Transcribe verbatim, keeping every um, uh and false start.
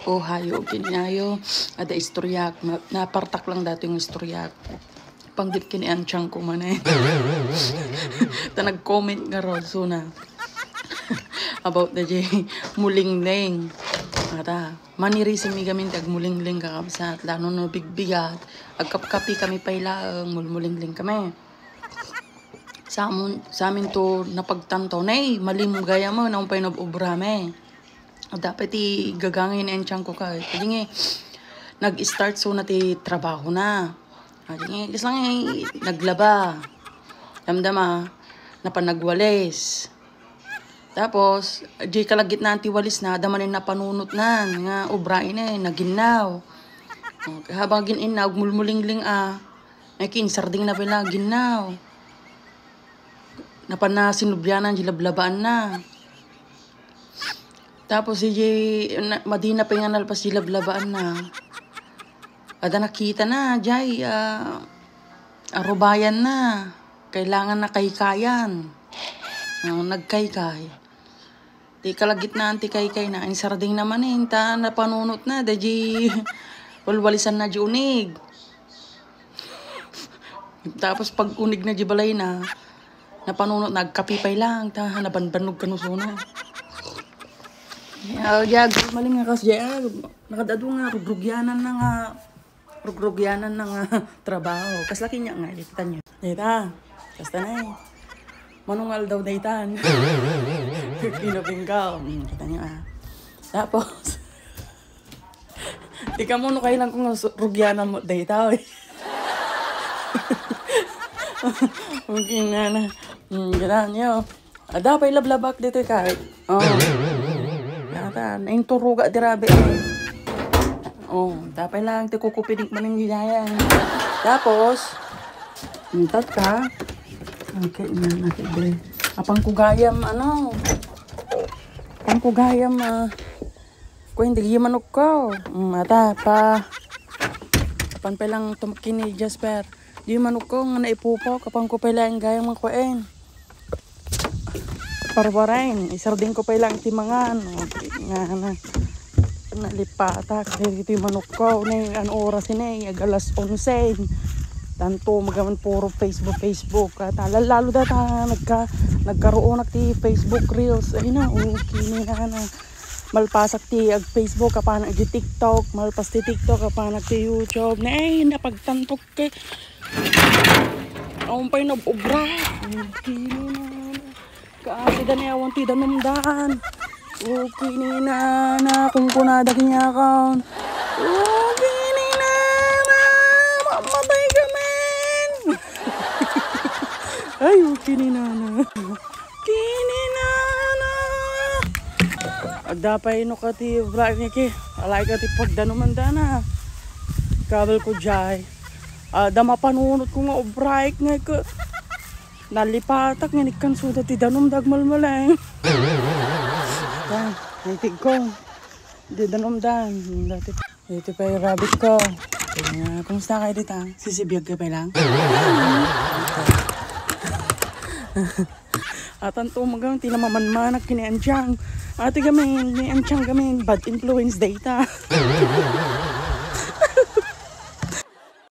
O, hayo, kinayo, ada istoryak, ma-, napartak lang datoy nga istoryak. Panggep ken ni Anchang ko man eh. Ta nag-comment ngarud, suna. About the J, mulingling. Ata, manirisim mi gamin ti agmulingling, kakabsat. Lalo no bigbigat, agkapkapi kami pay laeng, mulmulingling kami. Sa amin, sa amin to napagtanto, nay, malim gayam, naung pay nag-obra mi. Dapat ti gagangay ni Anchang ko ka. Kadi nga, nag-start suna ti trabaho na. Kadi nga, kas lang nga, naglaba. Damdama, napan nagwalis. Tapos, di kalagitnaan ti walis na, adda manen napanunot nan, nga obra ini, naginnaw. Okay, habang gin-innaw, mulmulingling a. Ay, kinsarding na pala, ginnaw. Napan na sinublianan, di lablabaan na. Tapos, di, na, madi na pay nga nalpas di lablabaan na. Ada nakita na, jay, ah, arubayan na. Kailangan na kaykayan. Ah, nagkaykay. Ti kalagitnaan ti kaykay na, insarding na manen, ta napanunot na, da di walwalisan na di unig. Tapos pag unig na di balay na, napanunot, nagkapi pay lang, ta nabanbannog kano suna. Ya, ya, maling nga kas, ya, nakadado nga, rugrugyanan na nga, rugrugyanan na nga trabaho. Kas laki niya nga, ilitan niyo. Dita, basta na eh. Manungal daw daytan. Kinapingkaw. Hmm, kita niyo ah. Tapos, ikaw mo no kailan kung su-, rugyanan mo dayta, eh. Okay na na. Hmm, kita niyo. Ada pay lablabak dito kay. Oh. Nata, nainturuga ti rabi. Oh, dapat lang ti kukupidik man ang gigayan. Tapos, intat ka. Okay, na, okay, bre. Apang ko gayam, ano? Apang ko gayam, ah. Kung hindi, di manok ko. Mm, ata, pa. Apan pa lang tumakin ni Jasper. Di manok ko, nga naipupok. Apan ko pa lang gayam nga kuen. Parwarain, isarding ko pay lang ti mangan. O, nga na. Nalipatak, dagiti manok ko, ne, ano oras ini, ag alas onse. Tanto, magaman puro Facebook, Facebook. At, ah, lalo data, nagka-, nagkaruonak ti Facebook Reels. Ay na, okay, ni na, na. Malpasak ti ag Facebook, apanak ti TikTok, malpas ti TikTok, apanak ti YouTube. Ne, ay, napagtantok ke. Awan pay nag-obra. Kini na. Kaasi da ni awan ti danumdan. Okay ni nana, kunkunada kaniakon. Okay ni nana, mamatay ka man. Ay, okay ni nana. Kini nana. Agda pay no ka ti obra ni ki. Alay ka ti pagdanuman dana. Kabel ko jay. Ada mapanunot ko nga obraik nga ka. Nalipatak nga nikkan suda ti danum dagmalmaleng. Ay, naitig ko. Di danum dan. Dati, ito pa yung rabbit ko. Kaya, kumusta kayo dito? Sisibiag ka pa lang? Atan to magang, ti na mamanmanak kini Anchang. Ate gamin, ni Anchang gamin, bad influence data.